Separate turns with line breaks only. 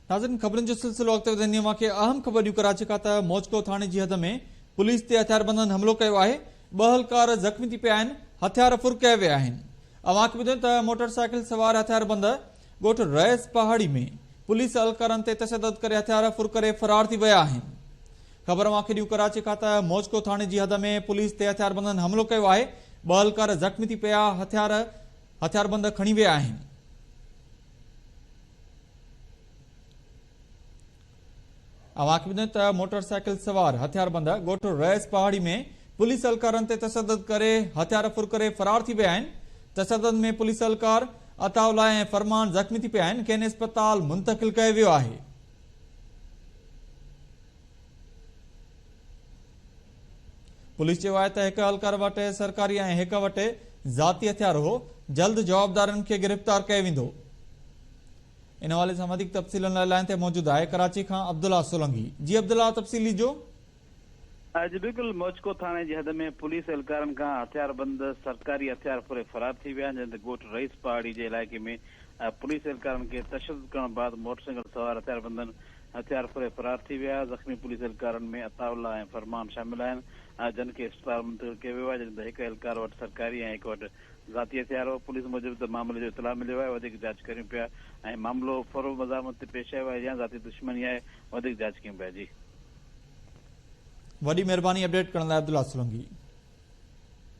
ناظرين خبرن جو سلسلو اڳتي وڌائيندي اوهان کي اهم خبر ڏيون ڪراچي کان ته موچڪو ٿاڻي جي حد ۾ پوليس تي هٿياربندن حملو ڪيو آهي، ٻه اهلڪار زخمي ٿي پيا آهن، هٿيار ڦر ڪيا ويا آهن. اوهان کي ٻڌايون ته موٽر سائيڪل سوار هٿياربند ڳوٺ رئيس پهاڙي ۾ پوليس اهلڪارن تي تشدد ڪري هٿيار ڦر ڪري فرار ٿي ويا آهن. خبر اوهان کي ڏيون ڪراچي کان ته موچڪو ٿاڻي جي حد ۾ پوليس تي هٿياربندن حملو ڪيو آهي، ٻه اهلڪار زخمي ٿي پيا، هٿيار هٿياربند کڻي ويا آهن. اوهان کي ٻڌايون ته موٽر سائيڪل سوار هٿياربند ڳوٺ رئيس پهاڙي ۾ پوليس اهلڪارن تي تشدد ڪري هٿيار ڦر ڪري فرار ٿي ويا آهن. تشدد ۾ پوليس اهلڪار عطاء الله ۽ فرمان زخمي ٿي پيا آهن، کين اسپتال منتقل ڪيو ويو آهي. پوليس چيو آهي ته هڪ اهلڪار وٽ سرڪاري ۽ هڪ وٽ ذاتي هٿيار هو، جلد جوابدارن کي گرفتار ڪيو ويندو. ان حوالي سان وڌيڪ تفصيلن لاء لائين تي موجود آهي ڪراچي کان عبدالله سولنگي. جي عبدالله تفصيل ڏجو.
جي بلڪل موچڪو ٿاڻي جي حد ۾ پوليس اهلڪارن کان هٿياربند سرڪاري هٿيار ڦري فرار ٿي ويا جنهن تي ڳوٺ رئيس پهاڙي جي علائقي ۾ پوليس اهلڪارن کي تشدد ڪرڻ بعد موٽرسائيڪل سوار هٿياربندن هٿيار ڦري فرار ٿي ويا، زخمي پوليس اهلڪارن ۾ عطاء الله ۽ فرمان شامل آهن، جن کي اسپتال منتقل ڪيو ويو آهي، جڏهن ته هڪ اهلڪار وٽ سرڪاري ۽ هڪ وٽ ذاتي هٿيار هو، پوليس موجب ته معاملي جو اطلاع مليو آهي، وڌيڪ جاچ ڪريون پيا ۽ معاملو ڦر مزاحمت تي پيش آيو آهي يا ذاتي دشمني آهي، وڌيڪ جاچ ڪيون پيا جي.
وڏي مهرباني اپڊيٽ ڪرڻ لاء عبدالله سولنگي.